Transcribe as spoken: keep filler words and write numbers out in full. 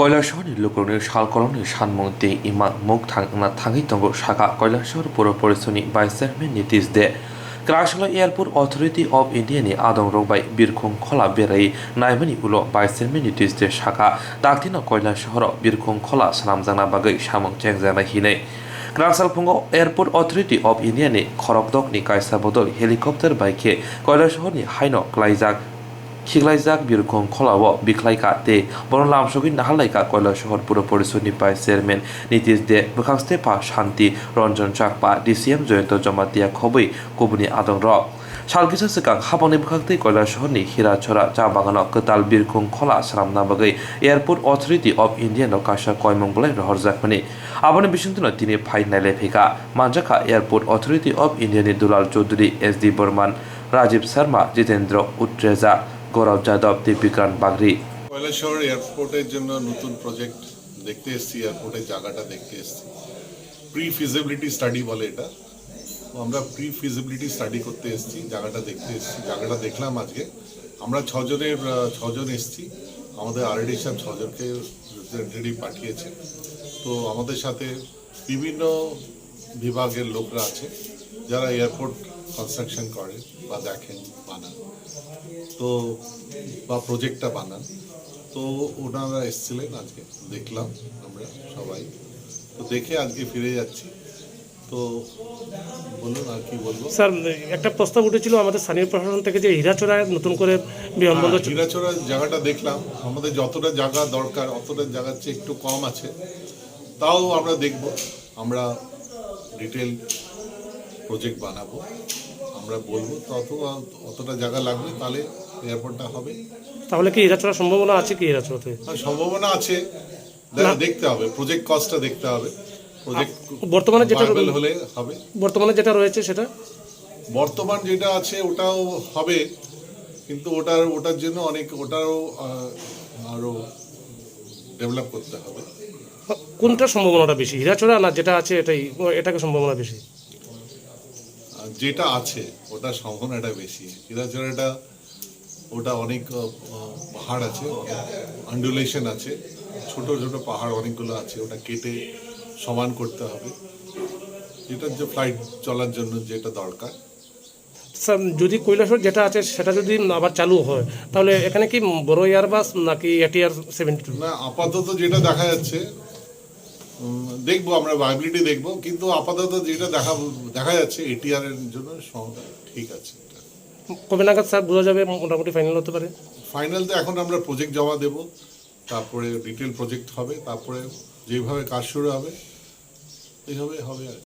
Koilasahar ni lukurokni salkolokni sanmung tei imang mukthang wngna thangwi tongo, sakha Koilasahar Puro Porisodni Vice Chairman Nitish De. Kwrangsalo Airport Authority of India ni adongrok bai birkhung khola berai naimani ulo Vice Chairman Nitish De sakha, dakti no Koilasahar o birkhung khola swnamjakna bagwi samung chengjaknai hinwi. Kwrangsal phungo Airport Authority of India ni khorokdok ni kaisa bodol helicopter bai khe Koilasahar ni haino klaijak khiklaijak birkhung khola o bikhlai kha tei bono lamsogwi naharlai kha Koilasahar Puro Porisodni Vice Chairman Nitish De, bwkhak stepha Shanti Ranjan Chakma, D C M Jayanta Jamatia khobwi kubuni adongrok. Sal kisa swkang hapangni bwkhaktwi Koilasahar ni Hirachora cha bagano kwtal birkhung khola swnamna bagwi Airport Authority of India no kaisa koimung bolai rohorjakmani. Aboni bisingtwino tini phai nailai phaikha. Manjakha Airport Authority of India ni Dulal Chaudhary, S D Burman, Rajiv Sharma, Jitendra Utreja, Gaurav Jadhav tei Vikrant Bagri. Kailashahar এয়ারপোর্টের জন্য নতুন প্রজেক্ট দেখতে এসেছি, এয়ারপোর্টের জায়গাটা দেখতে এসেছি। Pre feasibility study বলে এটা। তো আমরা প্রি ফিজিবিলিটি স্টাডি করতে এসেছি, জায়গাটা দেখতে এসেছি, জায়গাটা দেখলাম আজকে। আমরা ছজনের, আহ, ছজন এসেছি, আমাদের আরএডি সাহেব ছজনকে রিপ্রেজেন্টেটিভ পাঠিয়েছে। তো আমাদের সাথে বিভিন্ন বিভাগের লোকরা আছে, যারা এয়ারপোর্ট কনস্ট্রাকশন করেন বা দেখেন, বানান, তো বা প্রজেক্টটা বানান। তো ওনারা এসেছিলেন আজকে, দেখলাম আমরা সবাই। তো দেখে আজকে ফিরে যাচ্ছি। তো বলুন আর কি বলবো। স্যার, একটা প্রস্তাব উঠেছিল আমাদের স্থানীয় প্রশাসন থেকে যে হীরাচড়ায় নতুন করে বিমানবন্দর হ্যাঁ, হীরাচড়ার জায়গাটা দেখলাম, আমাদের যতটা জায়গা দরকার অতটা জায়গার চেয়ে একটু কম আছে, তাও আমরা দেখব। আমরা ডিটেল প্রজেক্ট বানাবো, আমরা বলবো তত, অতটা জায়গা লাগবে, তাহলে এয়ারপোর্টটা হবে। তাহলে কি হীরাচড়ার সম্ভাবনা আছে কি হীরাচড়াতে? হ্যাঁ, সম্ভাবনা আছে। দেখা, না। দেখতে হবে, প্রজেক্ট কস্টটা দেখতে হবে। প্রজেক্ট বর্তমানে যেটা ভায়াবল হলে হবে। বর্তমানে যেটা রয়েছে সেটা? বর্তমান যেটা আছে ওটাও হবে, কিন্তু ওটার, ওটার জন্য অনেক, ওটাও, আহ, আরো ডেভেলপ করতে হবে। কোনটা সম্ভাবনাটা বেশি, হীরাচড়া না যেটা আছে এটাই, এটাকে সম্ভাবনা বেশি? আহ, যেটা আছে ওটার সম্ভাবনাটা বেশি। হীরাচড়াটা ওটা অনেক, আহ, আহ, পাহাড় আছে, অনেক আন্ডুলেশন আছে, ছোট ছোট পাহাড় অনেকগুলো আছে, ওটা কেটে সমান করতে হবে, যেটার যে ফ্লাইট চলার জন্য যেটা দরকার। স্যার, যদি কৈলাসহর যেটা আছে সেটা যদি আবার চালু হয়, তাহলে এখানে কি বড় এয়ারবাস নাকি এটিআর সেভেন্টি টু? না, আপাতত যেটা দেখা যাচ্ছে, উম, দেখবো আমরা, ভায়াবিলিটি দেখবো, কিন্তু আপাতত যেটা দেখা, দেখা যাচ্ছে এটিআর এর জন্য সম-, ঠিক আছে। কবে নাগাদ স্যার বোঝা যাবে মোটামুটি ফাইনাল হতে পারে? ফাইনাল তো এখন আমরা প্রজেক্ট জমা দেব, তারপরে ডিটেল প্রজেক্ট হবে, তারপরে যেভাবে কাজ শুরু হবে এইভাবে হবে আর